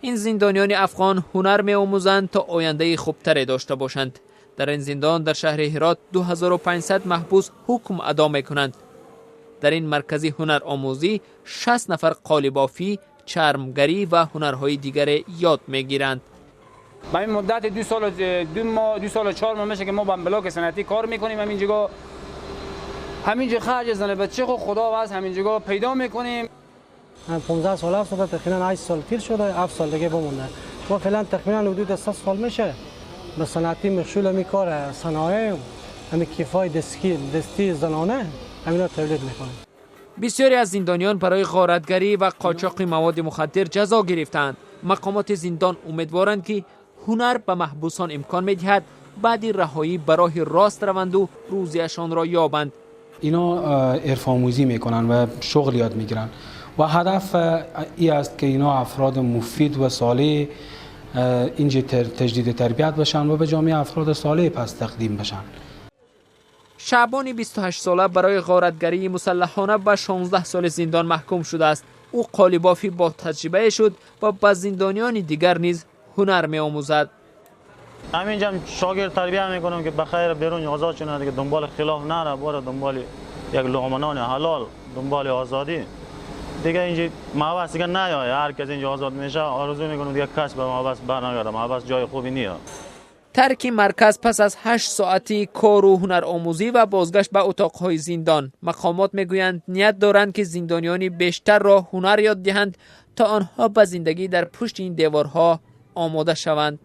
Ин зиндониёни афғон ҳунар меомӯзанд, то ояндаи хубтаре дошта бошанд. Дар ин зиндон дар шаҳри Ҳирот 2500 маҳбус ҳукм адо мекунанд. Дар ин маркази ҳунаромӯзӣ 60 нафар қолибофӣ, чармгарӣ ва ҳунарҳои дигаре ёд мегиранд. Ба ин муддат 2 сол 2 моҳ, 2 сол 4 моҳ меше ки мо ба блок санъатӣ кор мекунем. Ҳаминҷо ҳаминҷо харҷ зане бача ху худо аз ҳаминҷо пайдо мекунем. 15 сол 7 сол тақрибан 8 сол тир шуда, 7 сол дига бимонда. Мо феълан тақрибан ҳудуд 3 сол меше ба санъатӣ машғул ҳами кор саноеъ, ҳами кифои дастӣ занона ҳамино тавлид мекунем. Бисёре аз зиндониён барои ғоратгарӣ ва қочоқи маводи мухаддир ҷазо гирифтаанд. Мақомоти зиндон умедворанд, ки ҳунар ба маҳбусон имкон медиҳад баъди раҳоӣ ба роҳи рост раванду рӯзияшонро ёбанд. Ино ҳирфаомӯзӣ мекунанд ва шуғл ёд мегиранд ва ҳадаф ин аст, ки ино афроди муфид ва солеҳ инҷа таҷдиди тарбият башанд ва ба ҷомеа афроди солеҳ пас тақдим башанд. Шаъбони 28сола барои ғоратгарии мусаллаҳона ба 16 соли зиндон маҳкум шудааст. Ӯ қолибофӣ бо таҷрибае шуд ва ба зиндониёни дигар низ ҳунар меомӯзад. Ҳаминҷам шогирд тарбия мекунам, ки бахайр берун озод шунад, дига дунболи хилоф нара, бора дунболи як луқма нони ҳалол, дунболи озодӣ. Дига инҷа маҳбас дига наёя. Ҳар кас инҷа озод меша, орзу мекунам, дига кас ба маҳбас барнагарда. Маҳбас ҷои хуби ния. Тарки марказ пас аз 8 соати кору ҳунаромӯзӣ ва бозгашт ба утоқҳои зиндон. Мақомот мегӯянд, ният доранд, ки зиндониёни бештарро ҳунар ёд диҳанд, то онҳо ба зиндагӣ дар пушти ин деворҳо омода шаванд.